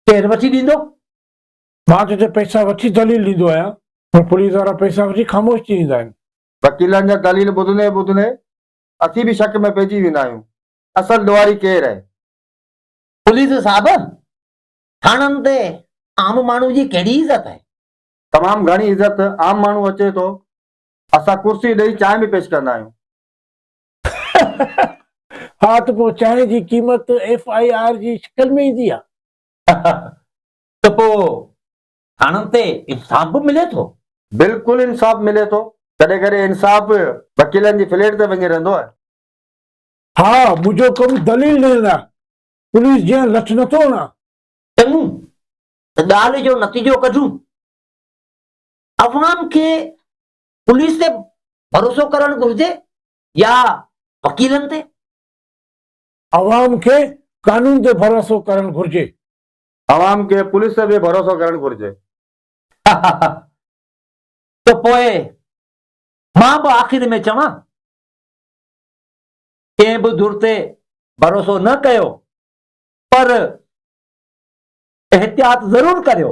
ڪير وٺي ڏيندو؟ مان ته هتي پئسا وٺي دليل ڏيندو آهيان، پر پوليس وارا پئسا وٺي خاموش ٿي ويندا آهن. وڪيلن جا دليل ٻڌندي ٻڌندي اسين به شڪ ۾ پئجي ويندا آهيون، اصل ڏوهاري ڪير آهي؟ پوليس صاحب، ٿاڻن تي عام ماڻهو جي ڪهڙي عزت آهي؟ تمام گهڻي عزت، عام ماڻهو اچي ٿو، اسان ڪرسي ڏئي چانهه به پيش ڪندا آهيون. ها ته پوء چانهه جي قيمت ايف I R جي شڪل ۾ ايندي آ. ته پوء ٿاڻن تي انصاف به ملي ٿو؟ بلڪل انصاف ملي ٿو، ڪڏهن ڪڏهن انصاف وڪيلن جي فليٽ تي وڃي رهندو آهي. ها منهنجو ڪم دليل ڏيڻ آ، پوليس جيان لٺ نٿو هڻان. چڱو ته ڳالهه جو نتيجو ڪڍون. عوام کي پوليس تي ڀروسو ڪرڻ گهرجي يا وڪيلن تي؟ عوام کي قانون تي ڀروسو ڪرڻ گهرجي. عوام کي پوليس تي به ڀروسو ڪرڻ گهرجي. ته پوء مان به آخر ۾ چوان، ڪنهن به ڌر تي ڀروسو نه ڪيو پر احتياط ضرور ڪريو.